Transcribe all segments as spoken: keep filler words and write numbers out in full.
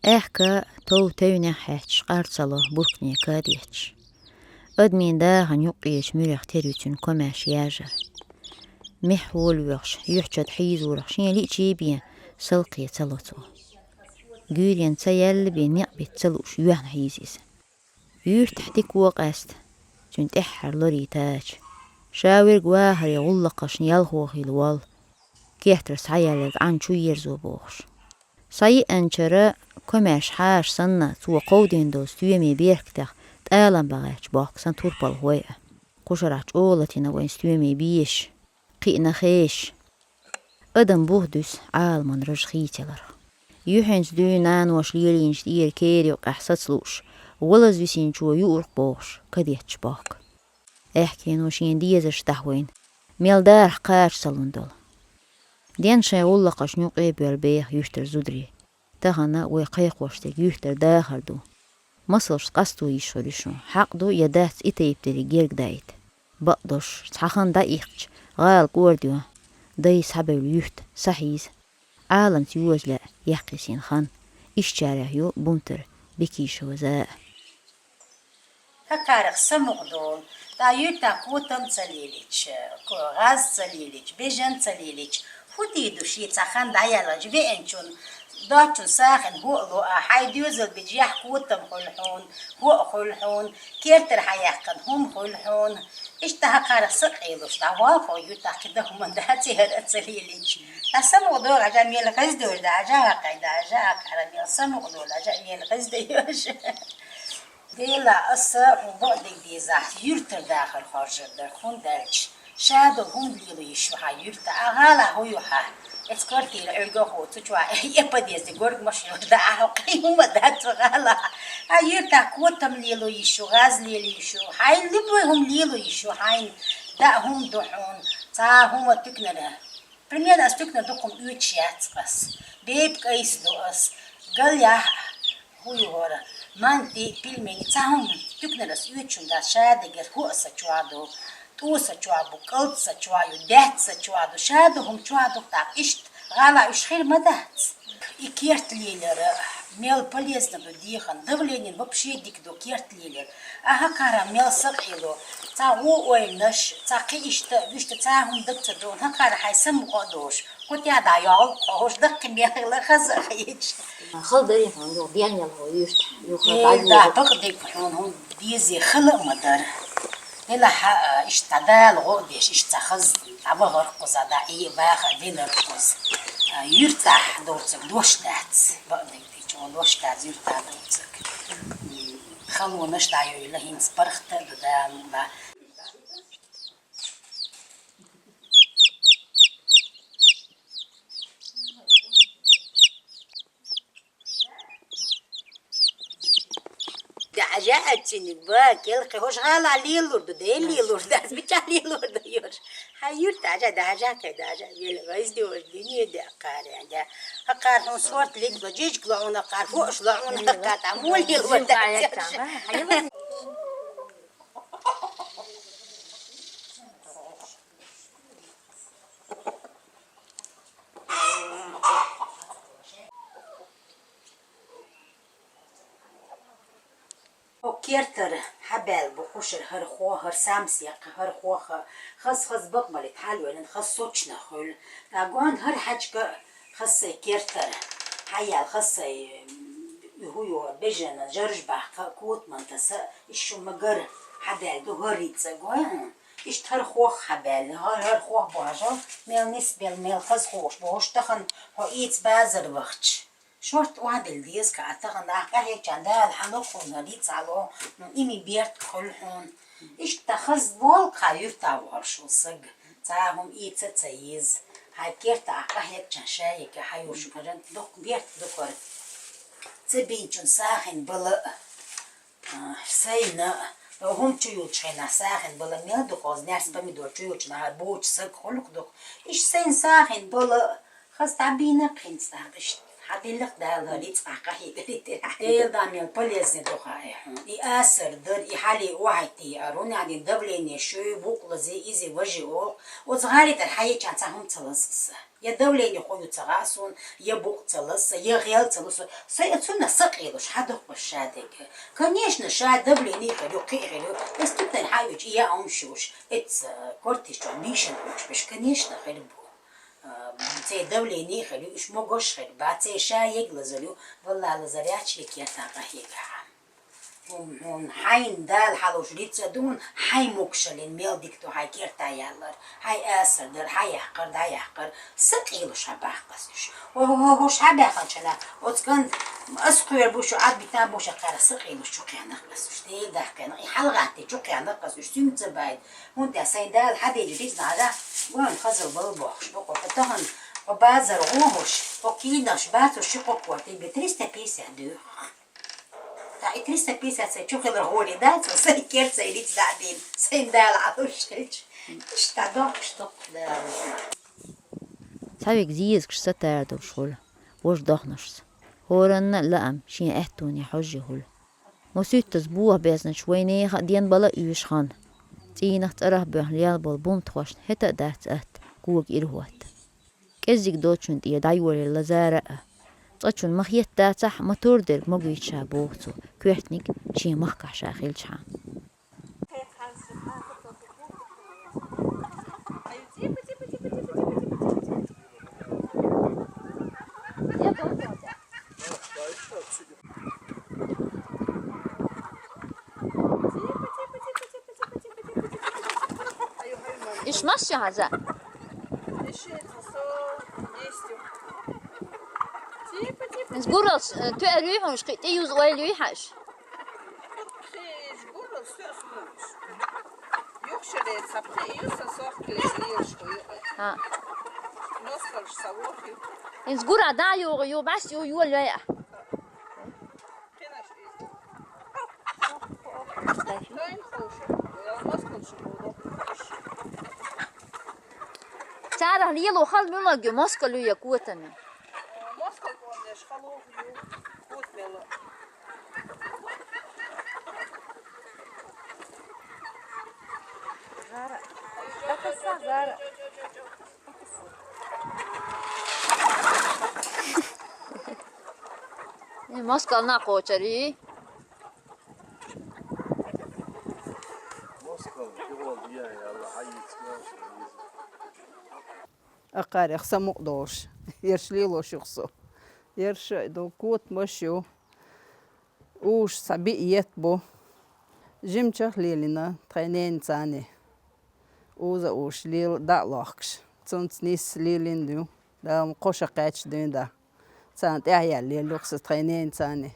Аьхка тов тевнех хьаьчча, къар ца ло буркане кад етташ. Адамийн дахана юккъечу муьрех тера ю цуьнан комаьрша яжар. Мехь хьолавоьхуш, юьхьчад хьийзорах шен лиъчий бен, салкхе ца ло цо. Гуьйренна ца яьлла бен, некъ битта ца лууш, юьхьна хьийза иза. Юьртахь дика вон къаьста, цуьнан тӀаьххьара лорий тача. Ша верг вахаре гӀуллакхашна ялхо хилла волу, кертара схьаялларг Ӏан чу ерзо бохуш. Схьайиъанчара комаьрша хьаша санна, цо кховдийна долу стоьмийн беркатех тӀалам бан гӀерташ бохку сан турпалхой а. Кхушарахь чӀогӀа латийна вайн стоьмийн бешаш, кхиъна хешаш. Адам бух дуьсу Ӏаламан раж хийцаларх. Юьхьанца дуьйна наноша лелийначу тӀера кера юккъехь саца лууш, валаза висинчо юург бохуш, кад етташ бохку. Аьхкено шен дезарш дӀахьойна, мел дарах кхача ца лун долу. Ден шайн гӀуллакхашна юкъе а боьлла беха юьртара зударий. Тахана вай кхайкхош дерг юьртара дахар ду. Масалш къасто йиш хуьлу шун, хьакъ ду я дац и тайпа дерриг герга дайта. Бакъдолуш, цхьа хан дӀаихкича, гӀала кӀордайо, дай схьабевлла юьрт схьахьийза. Ӏаламца йоза лаьа яхкхийсина хан, ишттачарех ю Бунтара Бекишева Заа. ХӀокхарах самукъа долу, тӀаккха юьртахь котам ца лелийча, ко-, гӀаз ца лелийча, бежан ца лелийча, хӀун дийр ду шен цхьа хан дӀаяллачу веанчунна, доцчунна сагӀина хӀоъ ло а, хьайн доьзал бечу яхь котам хуьлу хьуна, хӀоъ хуьлу хьуна, кертара хьан яьккхина хӀума хуьлу хьуна. Иштта хӀокхарах са къелуш дӀавалхо юьртахь кхин дан хӀума дац и хӀара а ца лелийча. Ткъа самукъа долу хьажа мел хаза долуш дан хьажа хьакхай дан хьажа хьакхара мел самукъа долу хьажа мел хаза дайош. Дела, аса хьуна бакъдерг дезахь, юьртара дахар хоржур дара, хӀунда аьлча ша долу хӀума лело йиш ю хьан юьртахь, а гӀалахь хӀун ю хьан? Эцу квартира Ӏуьргахо цу чохь, э, подъезде горга машина йолуш дан ахьа кхин хӀума дац цу гӀалахь. Хьан юьртахь котам лело йиш ю, гӀаз лело йиш ю, хьайн любой хӀума лело йиш ю, хьайна даа хӀума ду хьуна, цхьа хӀума туькнара. Примерно ас туькнара дукха хӀума оьцуш яц ас. Бепиг айса ду ас. Галъяхь, хӀун ю хӀора, манти, пельмени, цхьа хӀума туькнара ас оьцуш хӀума дац, ша дегара хӀоъ са чохь ду, тӀо са чохь бу, кӀалд са чохь ю, даьтта са чохь ду, ша ду хӀума чохь ду, тӀаккха иштта гӀала уьш хир ма дац. И керт лелара, мел полезно ду дехана, давление вообще дика ду керт лелара. А хӀокхара мел са къело, цхьа гӀо ойланаш, цхьа кхин иштта, вуьшта цхьа хӀума даг ца долу, хӀокхара хьайн самукъа а долуш, кху тӀехь дӀайогӀу кхохуш, даккхий мел хила хаза а хеташ. Хала дайна хьуна юха ден ялхо юьртахь, юха Э, да, дӀайогӀу. Бакъдерг хьуна хӀума дезе хала а ма дара. Делахь а, иштта Дала гӀо а деш, иштта цхьа хаза дӀавахар кхуза, дӀа Ӏе а баха а велар кхуза. А, юьртахь доцург дош дац, бакъдерг. Чу лош дац, юьртахь доцург. М, халонаш дӀайойла, хӀинца паргӀат а ду Дала. ДӀахьажа а цуьниг ба, кӀелхье, хӀорш гӀала лелур ду, ден лелур дац, мичахь лелур ду хӀорш? Хьан юьртахь дӀахьажа, дӀахьажа, кхе дӀахьажа, ел гӀайздеш дуьне деа кхаренга. ХӀокхара хьуна сорт ликла, жижиг ло хьуна хӀокхара, фош ло хьуна хӀокхара, тӀа муьлхир вара дац. Хьо кертара хьабаьлла бу кхушара хӀара хох, хӀара самсекха, хӀара хох, хаза-хаза бакъбалийта хьалавеллина, хаза сочна хуьлу. Ткъа гон хӀара хьаьжка хаза сай кертара хьаяьлла, хаза сай, м, хӀу йоху бежана, жарж баккха, котаман таса, иш шу магар хьадаьлла ду хӀара рица гой хьуна. Иштта хӀара хох хьабаьлла, хӀара, хӀара хох бохьажо, мел нисбелла, мел хаза хохуш бохуш, тахана хьо ийца базар вахча. Шорта охьадилла деза кхаъ, тахана ахь къахьегча Дала хьан ло хьуна, рица хьало, ну, ими берт хуьлу хьуна. Иштта хаза волу кхаъ юьртахь волуш ву саг, цхьа хӀума ийца а ца еза. Хьайн керта ахь къахьегча шайига хьан юршу хӀара дукха берт дукхара. Ца бийчун сахин бала а, а, сайна, а, хӀума чу юлчу хенахь сахин бала мел дукха, оз нерс помидор чу юлчу нахь бочу саг хуьлух дукха. Иш сайна сахин бала а, хаза дӀабийна а кхинца дагӀа иштта. Хьа тиллах Дала ницкъ къахьегаргдолаш. Дела да мел полезный ду хьа хьона. И асар дар, и хьале охьайттий а, рунадин давление шуй, букъ лази, изи важи ох. Оцу гӀари тӀара хьаечан цхьа хӀума ца лаза са. Я давление хьо ю ца гӀа сона, я букъ ца лаза са, я гӀел ца лу со. Сай а цунна сакъелуш хьадоккхуш шадерг. Конечно, ша давление хир ю, кхин хир ю. Эс туттай хьа юч, я ам шуш. Эц, э, кортиш чу бишан уш биш, конечно, хир бу. Э, цей давление хир ю, уж могош хир ба, цей ша ег лазар ю, валла лазар яч ли кертан къахьега хьа. Хьун, хьун, хьайн Дала хьалуш рица дун, хьайн мукшалин мел дик ду хьай кертан яллар, хьай асар дар, хьай яхкар, да яхкар, сакъелуш хьа бахкас уж. О, о, о, хьа баханчана, оцкан ас кхуер бушу, ад битан буша кара сакъелуш чу кхянах кас уж, дел дахкана, и хьалгати чу кхянах кас уж, сюмца байд. ХӀунда сайн Дала хьадийна ризкъ нагӀа, вон хазал бал бохуш бу, кху тахан кху базар гӀо хӀуш, кху кийнаш бацуш ши кху корта бе триста пятьдесят дуьйху. Та и триста пятьдесят сайн чу хилар гӀори дац, сайн керт сайн рицкъ дӀа а бийна, сайн Дала Ӏалуш хилча. Иштта дохуш дукха Дала. Цхьа вег зезагаш сатардуш хуьлу, вож дохнашца. ХӀоранна а лаам шен аьттуне хьожжи хуьлу. Масуьттаза бохабезначу вайнехан а денбала а уьйш хан. ЦӀийнах цӀарах боьхна лел болу бунтхошна хӀета а дац атта, кога ирахӀотта. КӀеззиг доцучун тӀера дӀайолийла лазара а. Цкъачунна ма хеттацахь а, ма тур дерг ма гуьйцу ша боху цо, коьртаниг шен махкахь ша хилчахьана. Иш мас ю хьан за? Иза гуралш, э, тоьар юй хьуна, кхин тӀе юза ойла юй хьан иш? Юхшаре ца пхи ю сан сохкале лелаш хӀу ю. Ха. Москалш ца воху ю. Иза гура дӀа югӀу ю, бас ю йолайа. Царах лело хала муьлаг ю, москал ю я котана. Москал конеш хало ю, кот мела. Зара. Дакаса, Зара. Э, москал на кочари. Акхарех самукъадолуш, ерш лелош юха со. Ерш а ду, котамаш ю. Уш цхьа биъ етт бу. Жимчах лелина тхайн ненан царни. Уза уш лела дӀа а лохкуш. Цунца нисса лелина ю. Дала кхо ша кхаьчча дуьйна да. Царна тӀаьхьа яьлла лелла юкъа сан тхайн ненан царни.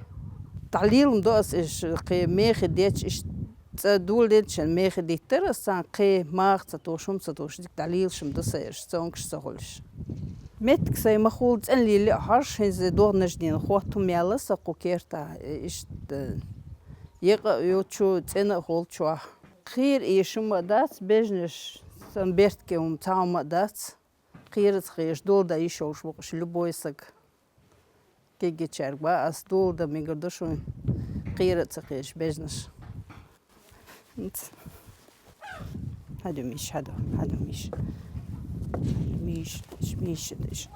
ДӀалелам до ас иш кхин мехи деча, иш цӀа дула деча мехи диттара ас царна кхин маха ца туш, хӀума ца туш, дика дӀалелаш ма ду сан ерш, цонгаш ца хуьлуш. Меттиг сайн ма хула цӀена лелли а хьожуш, хӀинца догӀанаш дийна хотта хӀума яьлла сан кху керта, иштта екъа а ю чу, цӀена а хула чохь. Кхера эшам а дац, бежнаш сан бертке хӀума цхьа хӀума а дац. Кхера а ца кхераш, дола дан йиш йолуш ву-кх уьш любой саг. Кегийчаьрга бан ас, дола дан мегар ду шуна, кхера а ца кхераш бежнаш. ХӀинца. Хьаду, Миша, хьаду, хьаду, Миша. Миша, Миша, Миша.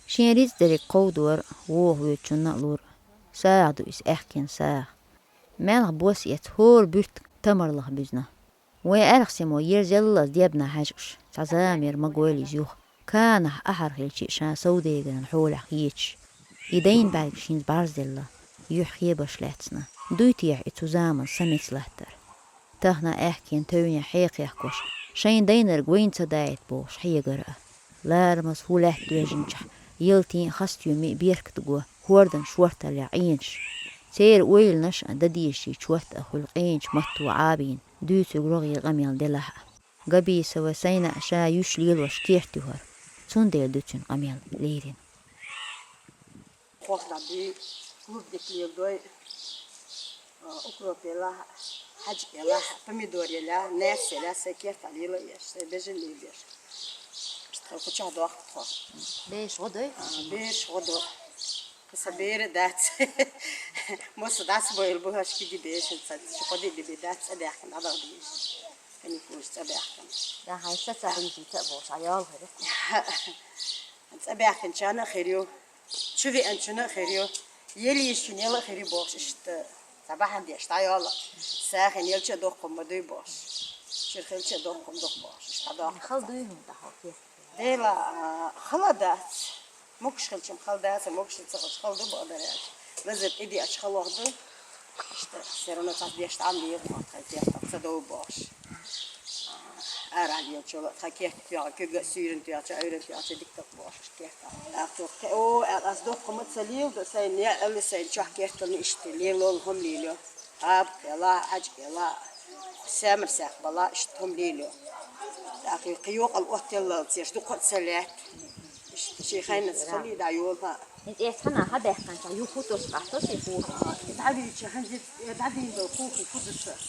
Шен рицкъ дерриг кховдор, вохавоьдучунна а лур. СагӀа ду иза, аьхкенан сагӀа. Маьлха бос эцна хӀора буьртиг тамарлаха буьзна. Вайн аьрхсимо ерзелла а дебна хьаьжкӀаш, цхьа зама яра ма гойла иза юха, канахь ахьар хилча а ша совдегаран хьолехь хеташ. И дайна бӀаьргаш хӀинца бӀарзделла, юьхь хебаш лаьцна. Дуй техьа и цу заманан са меца латтар? Тахана аьхкенан тевне хьекхехкош, шайна дайнарг вайна ца даийта бохуш хьегар а. Ларамаза хӀу лаьтта доьжначохь, ялтин а, хасстоьмийн а беркат го, хӀордан шорталлехь Ӏенаш. Церан ойланаш а, дан дезаш чот а хуьлу къеначу матто Ӏабийна, дуьйцург рогӀера къамел делахь а. Габисова Сайна а ша юьш лелош керт ю хӀара, цундела ду цуьнан къамел лерина. Хохна бий, клубник леладой, а, укроп елахь а. ХьаьжкӀа елахь, помидор елахь, наьрс елахь, сай кертахь лела еш, сай бежан лела еш. Иштта кху чохь дохку тхо. Бераш гӀо дой? А, бераш гӀо до. Кху сан бер а дац. Мосо дӀасабойла бу хӀара киги бешан ца, ши кхо ди бе дац, цӀа баьхкина, дӀадала дезаш. Каникулаш цӀа баьхкина. Да, хьайн са ца хьийзийта а бохуш, Ӏайолхьара. ЦӀа баьхкинчарна а хир ю. Чу веанчунна а хир ю, ел йийшачунна ел а хир ю бохуш, иштта цхьа бахьана деш дӀайолу. СагӀина елча а доккхун ма дуй бохуш. Чуьра хилча а доккхун дукха бохуш, иштта дӀадоккху. Хала дуй хӀума тӀехь хӀокхе? Дела, а, хала дац. Могуш хилчам хала дац, а могуш ца хилча хала ду боху дараьлча. Лазар тӀедеача халох ду. Иштта, все равно цхьацца деш дӀа ма лела, тхайн кертах ца дов бохуш. Ара хьан йолчул а тхан керта тоьхна, куьга а суьйрана тоьхча, Ӏуьйрана тоьхча, дика ду бохуш керта. ТӀаккха юха кхин, о, аьлла, ас доккха ма ца лела ду, сайн неӀалли, сайн чохь кертална иштта лелол хӀума лелайо. Хьаба елахь, ХьаьжкӀа елахь, Саьмар-Саьхьа балахь, иштта хӀума лелайо. ТӀаккха юха кхин йокъал оттаеллалц еш дукха а ца лаьтта. Иштта шен хеннаца хилий дӀайолу хьан. ХӀинца эр цхьана хьан баьхканчохь юха хӀу тосу къахьтосу и хӀу? ДӀавийча хӀанз и дӀадийна долу хӀу хи хӀу ду сан.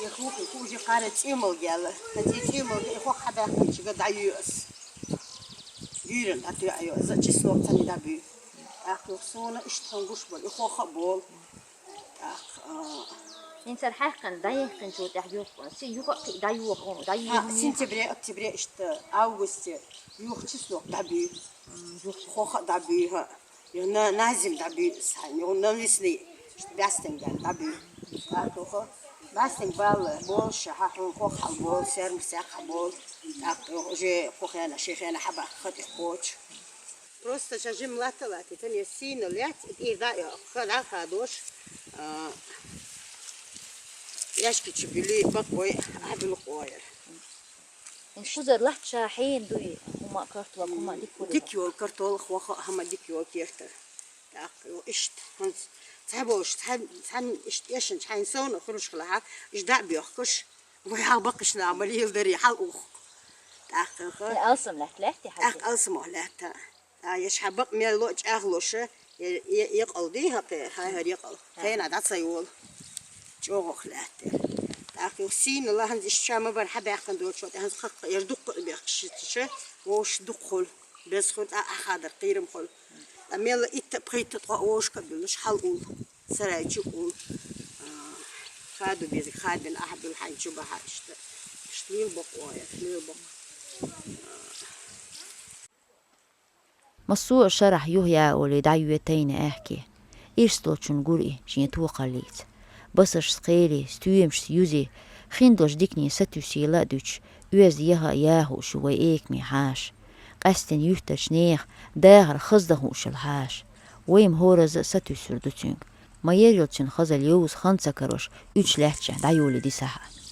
И хӀу хи хӀу уже кхара цӀе малга яьлла. ХӀанз и цӀе малга и хӀокху хьан баьхканчуьга дӀайоь ас. Гуьйрана дӀатоьӀайо, иза а чеснок цхьаьна дӀабуьй. ТӀаккха юха суна иштта хӀума гуш болу, и хӀокху а болу. ТӀаккха, а, хӀинца ара хьаькхна, дӀаяьккхинчул тӀаьхьа юха, си-, юха а кхин дӀайоьху, дӀайоьху. ХӀа, сентябре, октябре иштта, августе юха чеснок дӀабуьй. М, юха. ХӀокху а дӀабуьй, хӀа. Юха на-, назим дӀабуьй, сан, юха навесный, иштта бӀаьстенга дӀабуьй. ТӀаккха юха бӀаьстенга бала болуш, хьан хӀума хӀокху хьал болу, Саьмар-Саьхьа болу. ТӀаккха юха уже кху хенахь, шен хенахь хьан баьхка хатӀе кхочу. Просто ша жимма латта а латтийта, я сийна лаьцна, и тӀера дӀа а йоккху, дӀа а хадош, а, яьшки чу буьллий, бакъой, ахьа буьллу къояр. Ин кхузара латта ша хьенан дуй, хӀума а, картол, хӀума а дика хуьлу? Дика йолу картол, хӀокху а хӀума дика йолу керта. ТӀаккха йо иштта, хӀинца цхьаболуш, цхьа, цхьа иштта эшначу хьайна совна а хуьлуш хилахь, иштта дӀа а боьхкуш, вай хьал баккхийчу наха ма леладарий, хьал ухку. ТӀаккха, и алсам лаьтта, лаьтта хьан? ТӀаккха алсамох лаьтта. А, я шаьш бакъ мел ло а чӀагӀлуш, я, я, якъал дий хьан кхин, хьан хӀара якъал? Хенахь дӀа ца йолу. ЧӀогӀах лаьтта. ТӀаккха юха сийна лахьанза иштта ша ма бара хьан баьхкина доцуш, тӀе хӀанз кхаккха, яра дуккха а бехкаш шийтта ша, вовшаш дуккха хуьлу. Беза хуьлу, тӀаккха ахьа дар кхийрам хуьлу. Ткъа мелла итт а, пхийтта а ткъа вовшашка а буьллуш, хьал улу. Сарай чу улу. А, хадо безиг хадина ахьа буьллу, хьайна чу бахьа иштта. Иштта лела бакъо яц, лела бакъо. Массо а шарахь юха я олий дӀайоь тайна аьхке. Ирс долчун гур и шен тохаллица. Басаршца кхелий, стоьмашца юзий, хин долчу дикане сатуьйсийла а дуьтуш, оьзда яха а яха хууш ю вай экаме хьаша. Къаьсттина юьртарчу нехан дахар хаза дан хуушал хьаша. Вай-м хӀоразза а сатуьйсур ду цуьнга. Ма ер йолу цуьнан хазалла йовза хан ца карош, уьдуш лаьттачехь дӀайолий дисахь а.